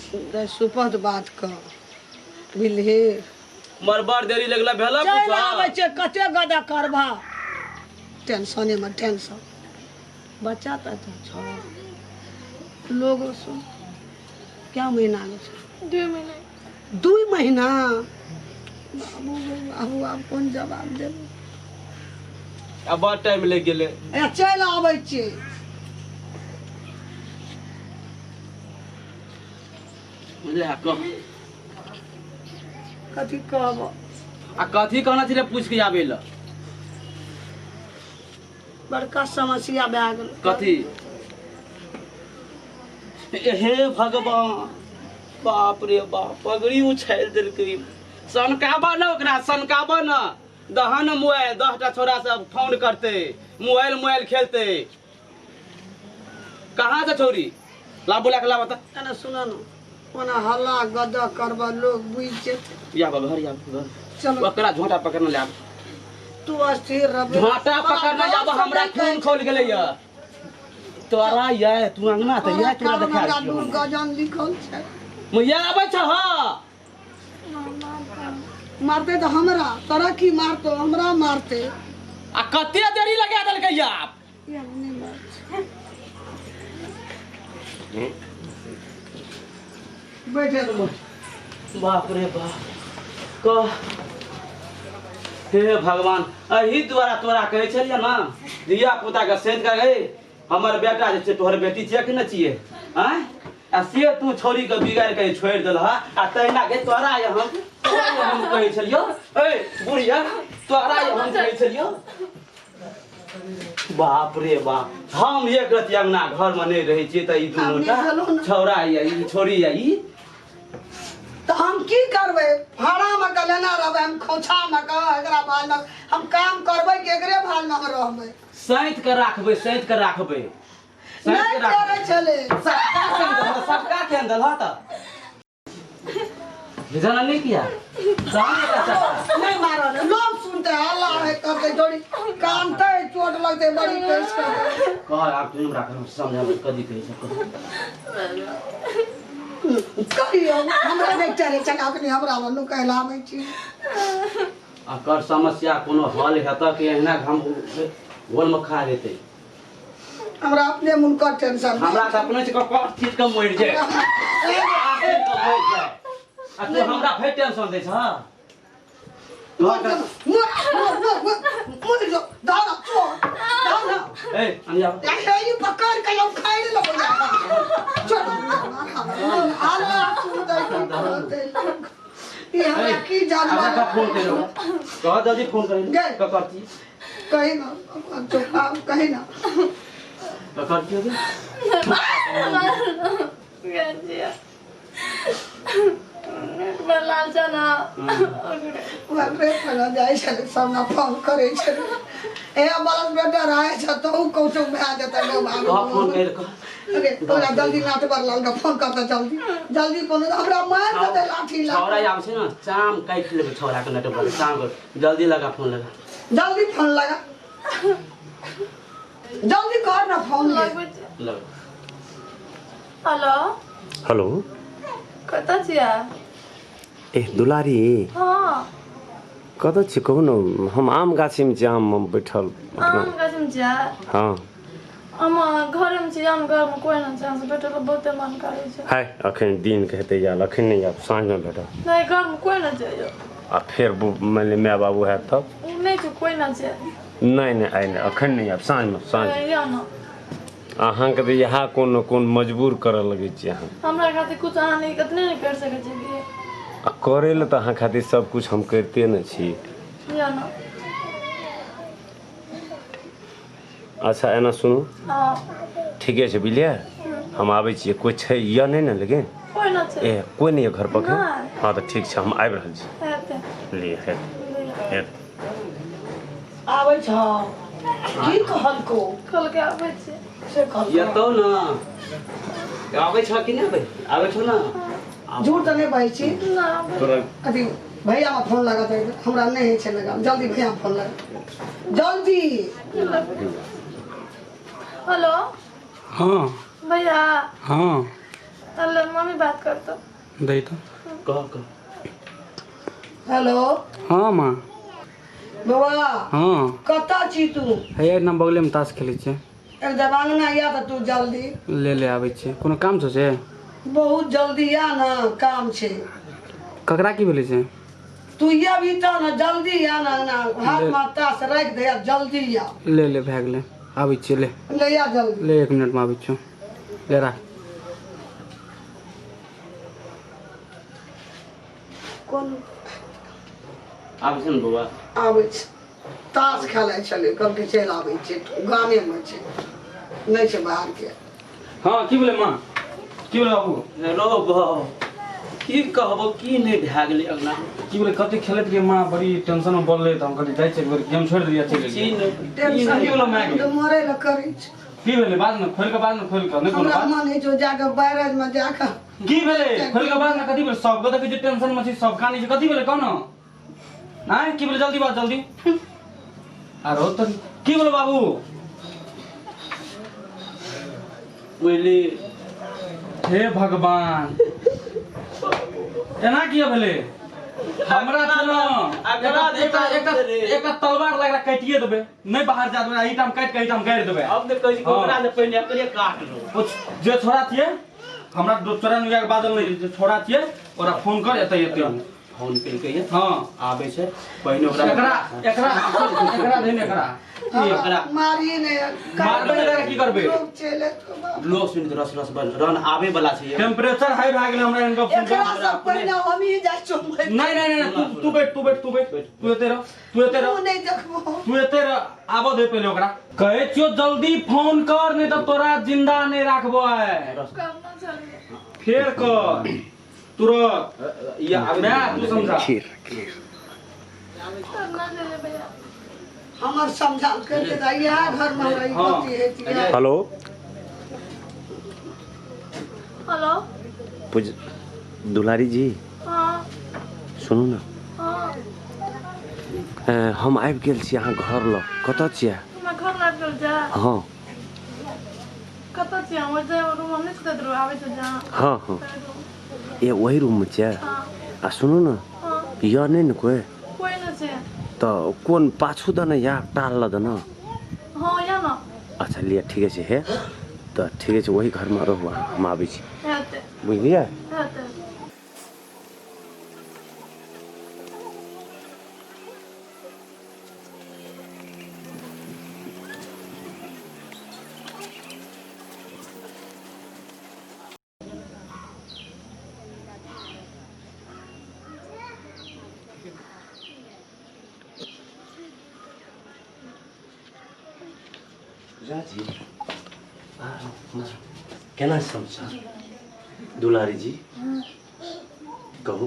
सुपथ बात कह बुझलिही। मर बड़ देरी लगला भेला चलि कुछ आबै छै कते गदा करबा टेंशने में टेंशन बच्चा तऽ छौ लोग सुन क्या महीना के छै? 2 महीना। 2 महीना बाबू बाबू आब कोन जवाब देब? आ बड़ टाइम लागि गेलै। ए चलि आबै छियै। बुझले कह कथी कहब? आ कथी कहना छलै पूछ के आबै लए? बड़का समस्या भए गेल। कथी? हे भगवान, बाप रे बाप, पगड़ी उछालि देलकै। सनकाबा न ओकरा, सनकाबा न, दहन मोबाइल 10टा छोरा सब फोन करते, मोबाइल मोबाइल खेलते। कहाँ से छोरी ला बोला के लाबा त। एना सुन न, ओना हल्ला गद्दा करब लोग बुझि जेतै। या बाबा घर, या घर। चलो ओकरा झोंटा पकड़ने लाब। तू अस्थिर रहबे। झोंटा पकड़ने जाब, हमरा खून खोल गेलै या तोरा। या तू अंगना त या तोरा देखा हमरा दू गजन लिखल छै। मैया आबै छ। हां मारते तऽ हमरा, तोरा की मारतो? हमरा मारते। आ कते देरी लगा देलकै या? या नहि मारते। बैठे रहो। बाप रे बाप, कह हे भगवान, एहि द्वारा तोरा कहै छलियै ने धिया पुता के सैंत के गई हमर बेटा जे छै तोहर बेटी छियै कि नहि छियै? आँय, आ से तू छौड़ी के बिगाड़ि के छोड़ि देलह। आ तहिना के तोरा ये हम, तोरा ये हम कहै छलियौ, ए बुढ़िया, तोरा ये हम कहै छलियौ। बाप रे बाप, हम एक रति अंगना घर में नहीं रहै छियै तऽ ई दुनू टा छौड़ा ये ई छोरी ये ई। तऽ हम की करबै? भाड़ा में के लेना रहबै हम, खोछा में के एकरा भाल में हम काम करबै कि एकरे भाल में हम रहबै? सैंत के राखबै, सैंत के राखबै। नहीं करै छलै। सबका सैंत देलह, सबका केहन देलह तऽ जाना नहीं किया नहीं मारो ने, लोग सुनते हल्ला है करते, जोड़ी कानते चोट लगते बड़ी केस करते। कह आब तू हमरा कह समझाबै कदी कहै छै कहियो हमरा नहीं चले चला के हमरा मनु कहलाबै छी। अकर समस्या कोनो हल हेतऽ कि एहिना हम गोल में खा जेतै? हमरा अपने मन का टेंशन। हमरा तऽ अपने से ककर चीज के मरि जाए, मरि जाए, आ तू हमरा फेर टेंशन दै छह। ए अनिया ए पकड़ के लो खाइ लो चल आला सुनते ई हमरा की जानबा। फोन करो, कह जल्दी फोन करी ककर चीज कही ना चुप कही ना ककर चीज। जाइ छलै सब ने फोन करै छलै। ए बलस बेटा रहै छ तऽ उ कौचो भए जेतै। फोन करि अरे तोरा जल्दी नाटवर लाल के फोन कर दे, जल्दी जल्दी फोन, हमरा मार देतै लाठी। ला छौड़ा आबै छै ने, चाम काटि लेबै छौड़ा के। नटवर चाम जल्दी लगा, फोन लगा, जल्दी फोन लगा, जल्दी कर ना फोन। लगा। हेलो हेलो, कतऽ छियै? ए दुलारी। हाँ, कतऽ छी कहू ने? हम आम गाछीमे छी, आममे बैठल। आम गाछीमे छियै? हाँ। हम घरेमे छी, आम घरमे कोइ नहि छै, अहाँसँ भेटै लए बहुते मन करै छै। हाय, अखन दिन के हेतै आयल, अखन नहि आयब, साँझमे भेटब। नहि, घरमे कोइ नहि छै यौ। आ फेर मानि लिअ माय बाबू हैत तब? ओ नहि छै, कोइ नहि छै। नहि नहि, आइ नहि, अखन नहि आयब, साँझमे, साँझ। यौ ने अहाँके तऽ इएह कोन कोन मजबूर करऽ लगै छी अहाँ। हमरा खातिर कुछ अहाँ नहि कतने नहि करि सकै छी की? आ करै लए तऽ अहाँ खातिर सब कुछ हम करिते ने छी। यौ ने। अच्छा एना सुनू। हाँ। ठीके छै, बुझलियै, हम आबै छियै। कोइ छै यऽ नहि ने? लेकिन कोइ नहि छै। ए कोइ नहि यऽ घर पर? नहि। हँ तऽ ठीक छै, हम आबि रहल छी। हेतै। लिअ, हेतै हेतै। आबै छ की कहलको? कहलकै आबै छी। से कहलको? एतौ ने आबै छ कि नहि आबै? आबै छौ ने? झूठ तऽ नहि बजै छी? ना आबै। तोरा अथी भैया में फोन लगा दे, हमरा नहीं है लगा, जल्दी भैया में फोन लगा जल्दी। हेलो। हाँ भैया। हाँ, अल्ले मम्मी बात करतो। दही तो। कह कह। हेलो। हाँ माँ। बौआ। हाँ। कतऽ छी तू? हे एहिना बगलेमे ताश खेलै छियै। एक जब अंगना या तऽ तू जल्दी। ले ले आबै छियै, कोनो काम छौ से? बहुत जल्दी आ ना, काम छै। ककरा की भेलै से? तू अभी तऽ ने जल्दी आ ना, अंगना हाथ में ताश राखि दे आ जल्दी आ। ले ले भए गेलै, आबै छियै ले। ले आ जल्दी। ले 1 मिनटमे आबै छियौ, ले राख। कोन आबै छै ने बौआ? आबै छै, ताश खेलाइ छलै, कहलकै चलि आबै छै, गामेमे छै, नहि छै बाहरके। हाँ की भेलै माँ? की भेलै बाबू? रो बाउ, की कहबो की नहि भए गेलै अंगना। की भेलै? कते खेलैत रहियै माँ, बड़ी टेंशन मे पड़लै तऽ हम कहलियै जाइ छियै एक बेर गेम छोड़ि देलियै चलि की गेलियै। नहि टेंशन की भेलै मायके? तऽ मरै लए करै छै। की भेलै? बाज ने, खोलि कऽ बाज ने, खोलि कऽ नहि कोनो हमरा बात। मन होइ छौ जाकऽ बैराजमे जाकऽ। की भेलै? खोलि कऽ बाज ने, कथी भेलै? सबके देखै छियै टेंशन मे छै, सब कानै छै, कथी भेलै कहू ने? आँय की भेलै? जल्दी बाज जल्दी। आरो तऽ की भेलै बाबू? बुझली। हे भगवान, एना किया भेलै? हमरा छै ने एकटा तलवार लगरा काटिए देबै, नहि बाहर जा देबै, एहिठाम काटि कऽ एहिठाम गाड़ि देबै। हम तऽ कहै छी हाँ। ओकरा से पहिने एकरे काट लो। ओ जे छोड़ा छियै हमरा चोरा नुका के बाजल नहि, जे छोड़ा छियै ओकरा फोन कर, एतै एतै फोन केलकै। हाँ आबै छै, पहिने ओकरा एकरा एकरा एकरा धइन एकरा एकरा मारी नहि। मारबै नहि एकरा, की करबै? लोग चलि एतौ बाप। लोग सुनि कऽ रस रस बन रन आबै वाला छै। टेम्परेचर हाई भए गेलै हमरा हिनका फोन एकरा से पहिने हमही जाइ छौ। नहीं नहीं नहीं, तू तू बैठ, तू बैठ, तू बैठ, तू एते रह, तू एते रह। तू नहि देखबो। तू एते रह, आबऽ दे पहिले ओकरा। कहै छियौ जल्दी फोन कर, नहीं तऽ तोरा जिंदा नहीं राखबो है। करना चलिए। फेर कर तुरंत। या आबै मैं तू समझा। करना चलिए भैया। हमर समझा करके तऽ इएह घरमे हमरा ई हाँ। गलती हेतियै। हेलो। हेलो। पूज दुलारी जी। हाँ। सुनू ने। हाँ। हम आबि गेल छी अहाँ घर लग, कतऽ छियै? हमरा घर लग गेल जा। हाँ। कतऽ छियै? हम जे रूम हम नहि सुतैत रहू, आबै छै जा। हाँ हाँ, ए वही रूममे छियै। हाँ। आ सुनू ने। हाँ। यऽ नहि ने कोइ? कोइ नहि छै। तऽ कोन पाछू दऽ ने या टाल लऽ दऽ ने? हाँ या ना। अच्छा लिअ, ठीके छै। हे तऽ ठीके छै, वही घरमे रहू अहाँ, हम आबै छी। हेतै। बुझलियै? हेतै। जी केना समाचार दुलारी जी? कहू।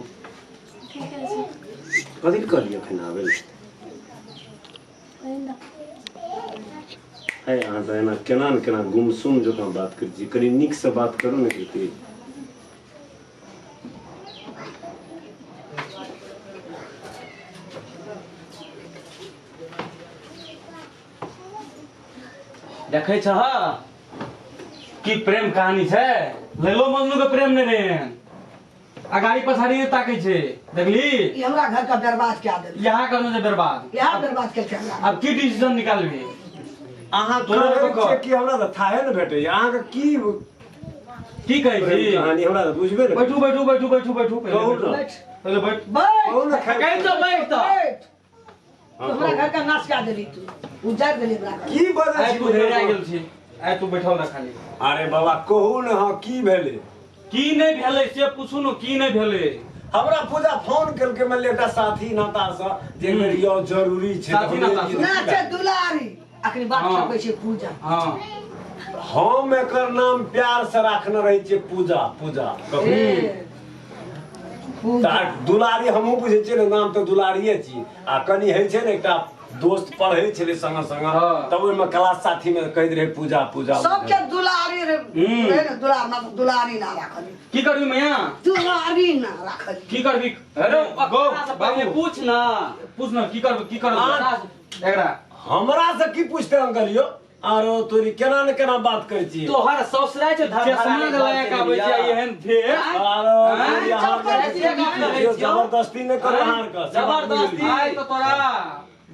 ठीके छै। कथी कहलियै एखन आबै लए? है अहाँ तऽ एना केना ने केना गुमसुम जकाँ बात करै छी, कनि नीकसँ बात करू ने कृति। देखै छह की प्रेम कहानी छै? लैलो मजनू के प्रेम नहि रहे, अगाड़ी पछाड़ी नहि ताकै छै, देखली? ई हमरा घर के बर्बाद कए देलकै। यहाँ करनो छै बर्बाद। इएह बर्बाद केलकै हमरा। अब की डिसीजन निकालबी? अहाँ तोरा कहै कह। छियै कि हमरा तऽ थाहे ने भेटैया, अहाँके की की कहै प्रेम छी? कहानी हमरा तऽ बुझबे ने। बैठू बैठू बैठू बैठू बैठू पहिले। कहू बैठू। ने। पहिले बैठ। बैठ। कहू ने, खाइ- कहि तो बैठ तऽ। बैठ। तू हमरा घर के नाश कए देली, तू उजाड़ि देली हमरा घर। की बजै आइ छी तू हेरा बुझलियै? गेल छी, आइ तू बैठल रह खाली। अरे बाबा कहू ने, हाँ की भेलै? की नहि भेलै से पूछू ने, की नहि भेलै? हमरा पूजा फोन केलकै, मानि लिअ एकटा साथी नाता से जे एक बेर यौ जरूरी छै। साथी नाता से। ना छै दुलारी, अखनी बात हाँ। छपै छै पूजा। हाँ। हम एकर नाम प्यार से राखने रहै छियै पूजा। पूजा कहू। ए, पूजा। तऽ दुलारी हमहूँ बुझै छियै ने, नाम तऽ दुलारिये छी। आ कनि होइ छै ने, एकटा दोस्त पढ़ै छलै संगे संगे, हाँ। तब ओहिमे क्लास साथी मे कहैत रहै पूजा पूजा। सबके दुलारी रे रहे ने, दुलार ना, दुलारी ना राखली। की करबी मैया? दुलारी ना राखली। की करबी? अरे गो ओकरा से पहिले बाबू पूछ ना। पूछ न, की करबी, की करबी एकरा? हमरा से की पूछते अंकल यौ? आरो तोरी केना ने केना बात करै छी तोहर ससुराल छै चश्मा के लगा के आबै छै एहन भेष आरो तोरी अहाँ के जबरदस्ती नहि करू अहाँ के जबरदस्ती। आइ तऽ तोरा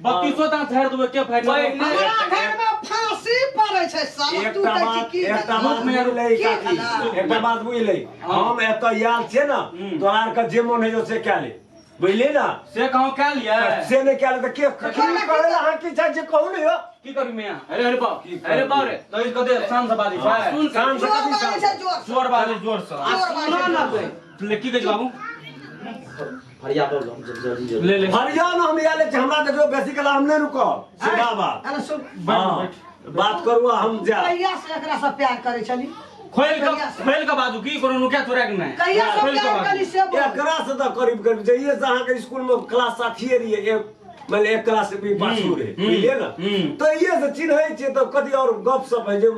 32 दाँत झाड़ि देबै के फाइट पहिने हमरा घर में फांसी पड़ै छै साला तू एकटा कहै छी बात की एकटा बात बुझि लै की काकी भेलै? एकटा बात बुझि लै हम एतऽ आयल छियै ने तोरा आरके जे मन होइ से कए ले बुझलियै ने से कहूँ कए लियै से नहि कए ले तऽ के की करै लए अहाँ की चाहै छियै कहू ने यौ की करू मियाँ अरे अरे बाप अरे बाप रे तऽ ई कते शान से बाजै छै सुन शान से जोर कथी बाजै शान छै जोर से। जोर बाजै जोर से आ सुना ना तू ले की कहै छै बाबू फरिया बोल जल्दी जल्दी ले ले हरियाणा हम आयल छी हमरा देखियौ बेसी काल हम नहि रुकब सीधा बात अरे सुन हँ बात करू आ हम जायब कहिया से एकरा से प्यार करै छली खोलि कऽ खोलि कऽ बाजू की कोनो नुका चोरा के नहि कहिया से खोलि कऽ प्यार बाजू करी से बोल एकरा से तऽ करीब करीब जइए से अहाँके स्कूल में क्लास साथिये रहियै एक मानि एक क्लास से भी पाछू रहे बुझलियै ने तऽ इहे से चिन्है छियै तऽ कथी और गप सप होइ छै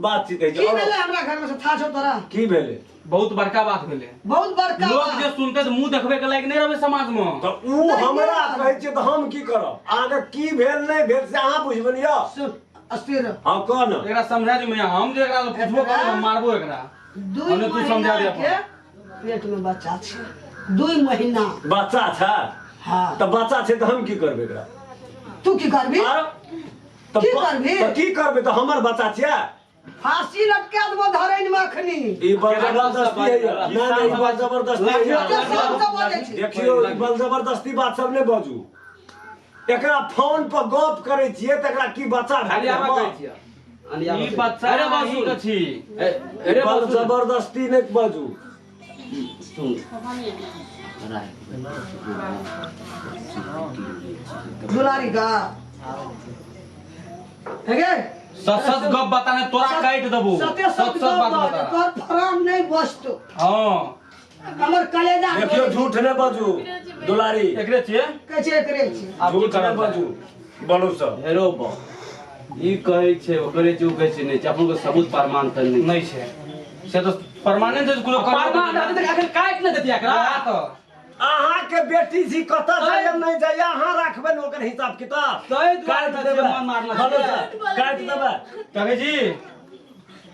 बातचीत होइ की छै और भेलै हमरा घर में से था छौ तोरा की भेलै बहुत बड़का बात भेलै बहुत बड़का लोग बात। जे सुनते तऽ मुंह देखबे के लायक नहि रहबै समाज में तऽ उ हमरा कहै छियै तऽ हम की करब अहाँके की भेल नहि भेल से अहाँ बुझबै ने यौ सुन अस्थिर रह। हँ कह ने एकरा समझा दी मैया हम जे एकरा पूछबो करब हम मारबो एकरा दुई हमने तू समझा दे महीना के पेट में बच्चा छै 2 महीना बच्चा छै हाँ तऽ बच्चा छै तऽ हम की करबै एकरा तू की करबी आरो तऽ की करबही? तऽ की करबै तऽ हमर बच्चा छियै फांसी लटका देबो धरैन में अखनी ई बड़ जबरदस्ती है नहीं नहीं ई बड़ जबरदस्ती है कते शान से बजै छै देखियौ ई बड़ जबरदस्ती बात सब नहि बाजू एकरा फोन पर गप करै छियै तऽ एकरा की बच्चा भए खाली गेलै आबा कहै हमर? छियै खाली आबा ई कहै बच्चा अरे बाबू अहीं के छी अरे बड़ बाबू जबरदस्ती नहि बाजू सुन दुलारी का हे गे सच सच गप बताने तोरा काटि देबो सते सच सत सच बात गप बता तोर फराम नहीं बचतो हाँ हमर कलेजा देखियौ झूठ नहि बाजू दुलारी एकरे छियै कहै छै एकरे छै आब की झूठ नहि करब बाजू बोलू सब हेरो बा ई कहै छै ओ करै छै ओ कहै छै नहि छै अपन को सबूत प्रमाण तऽ नहि नहि छै से तऽ परमानेंट छै कोनो प्रमाण रहतै तऽ अखन काटि ने देतियै एकरा तऽ अहाँके बेटी छी कतऽ जाइए नहि जाइए अहाँ राखबै ने ओकर हिसाब किताब ताहि दुआरे काटि तऽ देबै मन मारना बोलू छै। सर काटि देबै कहे जी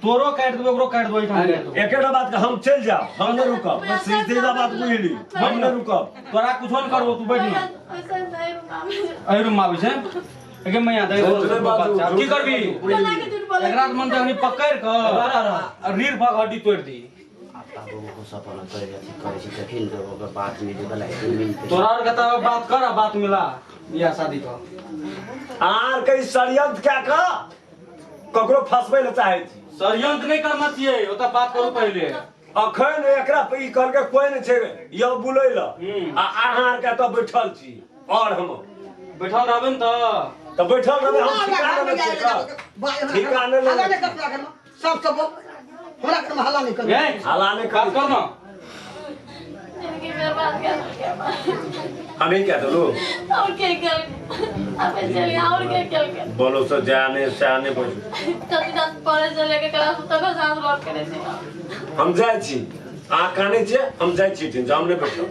तोरो काटि देबो ओकरो काटि देबो एहिठाम काटि देबो एकेटा बात के हम चलि जायब हम नहि रुकब सीधा बात बुझली हम नहि रुकब तोरा कुछो नहि करबो तू बैठ ना एहि रूम में आबै छै एके मैया दे झूठ नहि बाजू, बच्चा की झूठ करबी एकरा तऽ मन तऽ अखनी पकड़ि कऽ रीढ़ भऽ हड्डी तोड़ि दी तोरा और के तऽ बात कर आ बात मिला बियाह शादी कऽ आर के षड्यंत्र कए कऽ ककरो फंसबै लए चाहै छी षड्यंत्र नहि करना छियै ओतऽ बात करू पहिले अखन एकरा पर ई कहलकै कोइ नहि छै यौ बुलै लए आ अहाँ आरके एतऽ बैठल छी और हम बैठल रहबै ने तऽ तऽ बैठल रहबै हम ठिका लेने छियै तऽ। ठिका नहि हल्ला लेने नहि कर हमरा घरमे सब सब बोल हमरा घरमे हल्ला नहि कर गै हल्ला नहि बात कर कर न जिंदगी बर्बाद कर देलकै हम ही कह देलू और के केलकै अबे चलिए और के केलकै बोलो से जाने से आने बजू कभी दस पढ़े से लेके क्लास तक साथ बात करे छी हम जाइ छी अहाँ कानै छियै हम जाइ छी हम नहि बैठब